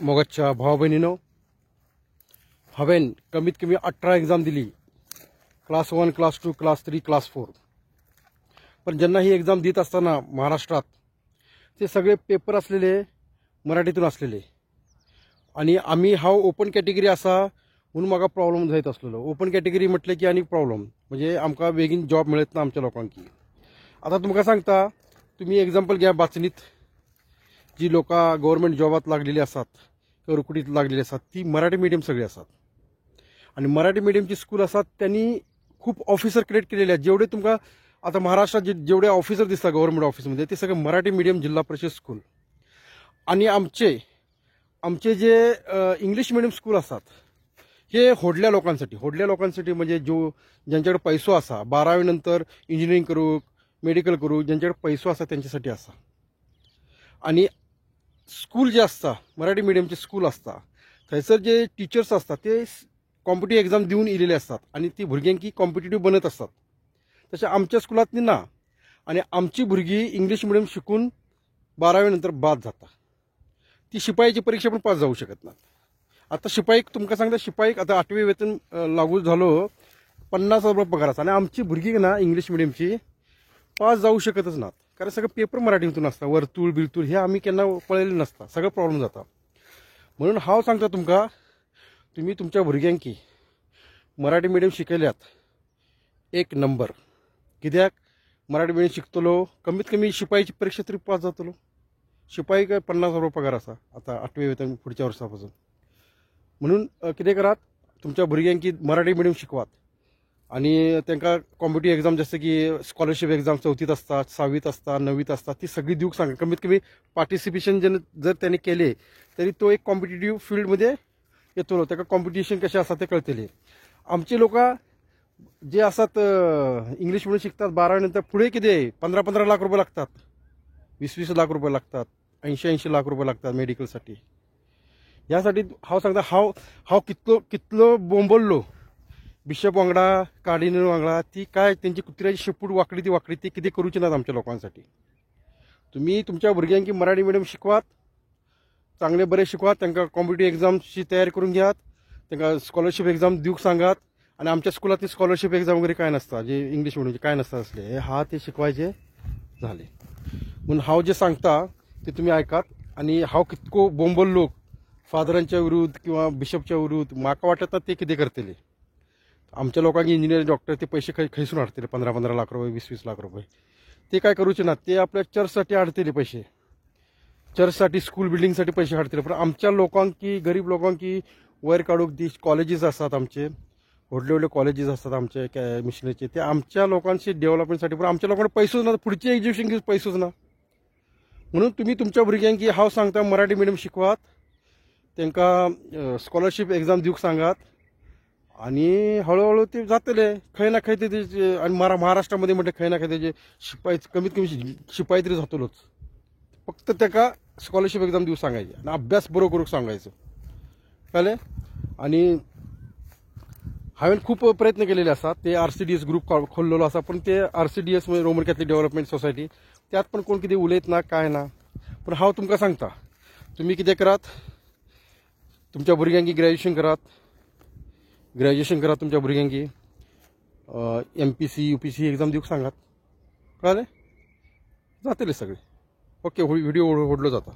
मोगाच्या भावा बहिणीनो, हांवें कमीत कमी 18 एक्झाम दिली, क्लास 1, क्लास 2, क्लास 3, क्लास 4. पण जेन्ना ही एक्झाम दित असताना महाराष्ट्रात ते सगळे पेपर असलेले मराठीतून असलेले आणि आम्ही हांव ओपन कॅटेगरी आसा म्हणून म्हाका प्रॉब्लम जायत आसलेलो. ओपन कॅटेगरी म्हटलें की आनी प्रॉब्लम म्हणजे आमकां बेगीन जॉब मेळत ना आमच्या लोकांकी. आतां तुमकां सांगता, तुमी एग्जाम्पल घ्या, बाचणीत जी लोकां गव्हर्मेंट जॉबात लागलेली आसात किंवा रोकडीत लागलेली आसात ती मराठी मिडियम सगळी आसात आणि मराठी मिडियमची स्कूल आसात त्यांनी खूप ऑफिसर क्रिएट केलेले आहेत. जेवढे तुमकां आतां महाराष्ट्रात जे जेवढे ऑफिसर दिसता गव्हर्मेंट ऑफिसमध्ये ते सगळे मराठी मिडियम जिल्हा परिषद स्कूल. आणि आमचे आमचे जे इंग्लिश मिडियम स्कूल आसात हे होडल्या लोकांसाठी, होडल्या लोकांसाठी म्हणजे जो ज्यांच्याकडे पैसो आसा, 12वी नंतर इंजिनिअरिंग करूक, मेडिकल करूक ज्यांच्याकडे पैसो आसा त्यांच्यासाठी आसा. आणि स्कूल जे आसता मराठी मिडियमचे स्कूल आसता थंयसर जे टिचर्स आसतात ते कॉम्पिटिव्ह एक्झाम दिवन येयलेले आसतात आणि ती भुरग्यांकी कॉम्पिटिटिव्ह बनत असतात. तशें आमच्या स्कुलांतनी ना आणि आमची भुरगीं इंग्लिश मिडियम शिकून 12वी नंतर बाद जाता, ती शिपायाची परीक्षा पण पास जाऊ शकत ना. आता शिपाईक तुमकां सांगता, शिपाईक आतां 8वी वेतन लागू झालो, 50,000 रुपये पगार आसा आणि आमची भुरगीं ना इंग्लिश मिडियमची पास जाऊ शकतच नात, कारण सगळं पेपर मराठीतून आसता, वर्तुळ बिरतूळ हे आमी केन्ना पळयलें नासता, सगळो प्रॉब्लम जाता. म्हणून हांव सांगता तुमकां, तुमी तुमच्या भुरग्यांकी मराठी मिडियम शिकयल्यात एक नंबर. कित्याक मराठी मिडियम शिकतलो कमीत कमी शिपायाची परीक्षा तरी पास जातलो. शिपाई काय 50,000 रुपये पगार आसा आतां 8वी वेतन पुढच्या वर्सापासून. म्हणून कितें करात, तुमच्या भुरग्यांकी मराठी मिडियम शिकवात आणि तांकां कॉम्पिटिव्ह एक्झाम जसे की स्कॉलरशीप एक्झाम 4थीत आसता, 6वीत आसता, 9वीत आसता, ती सगळी दिवंक सांगा. कमीत कमी पार्टिसिपेशन जेन्ना जर त्याने केले तरी तो एक कॉम्पिटिटिव्ह फिल्डमध्ये येतलो, ताका कॉम्पिटिशन कशें आसा तें कळटलें. आमचे लोकां जे आसात इंग्लिश मिडियम शिकतात 12वी नंतर फुडें कितें 15-15 लाख रुपये लागतात, 20-20 लाख रुपये लागतात, 80-80 लाख रुपये लागतात मेडिकलसाठी. ह्यासाठी हांव सांगता, हांव हांव कितलो कितलो बोंबल्लो बिशप वांगडा, कार्डिनल वांगडा, ती काय तेंची कुत्र्याची शेपूट वाकडी ती वाकडी, ती कितें करूची नात आमच्या लोकांसाठी. तुमी तुमच्या भुरग्यांकी मराठी मिडियम शिकवात, चांगले बरे शिकवात, तांकां कॉम्पिटिव्ह एक्झामची तयारी करून घेयात, तांकां स्कॉलरशीप एक्झाम दिवंक सांगात. आणि आमच्या स्कुलांतली स्कॉलरशीप एक्झाम वगैरे काय नसता, जे इंग्लिश मिडियमचे काय नसता असले हे हा ते शिकवायचे झाले. म्हणून हांव जे सांगता ते तुमी आयकात. आणि हांव कितको बोंबल्लो फादरांच्या विरुद्ध किंवा बिशपच्या विरुद्ध, म्हाका वाटत ना ते कितें करतले. आमच्या लोकांक इंजिनियर डॉक्टर ते पैसे खंय खंयसून हाडटले, 15-15 लाख रुपये, 20-20 लाख रुपये, ते काय करूचे ना, ते आपल्या चर्चसाठी हाडटले पैसे, चर्चसाठी स्कूल बिल्डिंगसाठी पैसे हाडटले. पण आमच्या लोकांकी, गरीब लोकांकी वयर काडूंक दी कॉलेजीस आसात आमचे, व्हडले व्हडले कॉलेजीस आसतात आमचे मिशनरीचे, ते आमच्या लोकांची डेव्हलपमेंटसाठी. पण आमच्या लोकांक पैसोच ना, पुढचे एज्युकेशन घेवंक पैसोच ना. म्हणून तुमी तुमच्या भुरग्यांकी हांव सांगता मराठी मिडियम शिकवात, तांकां स्कॉलरशीप एक्झाम दिवंक सांगात आणि हळूहळू ते जातले खंय ना खंय ते. आणि महाराष्ट्रामध्ये म्हटलं खंय ना खंय तेजे शिपाई कमीत कमी शिपाई तरी जातलोच. फक्त ताका स्कॉलरशीप एक्झाम दिवंक सांगायचे आणि अभ्यास बरो करूंक सांगायचो, कळ्ळें. आणि हांवें खूब प्रयत्न केलेले आसात, ते RCDS group खोल्लेलो आसा, पण ते RCDS म्हणजे रोमन कॅथलिक डेव्हलपमेंट सोसायटी, त्यात पण कोण कितें उलयत ना काय ना. पण हांव तुमकां सांगता, तुमी कितें करात, तुमच्या भुरग्यांकी ग्रॅज्युएशन करात, ग्रॅज्युएशन करात तुमच्या भुरग्यांकी MPC UPC exam दिवंक सांगात, कळ्ळें, जातले सगळे. ओके, व्हिडिओ व्हडलो जाता.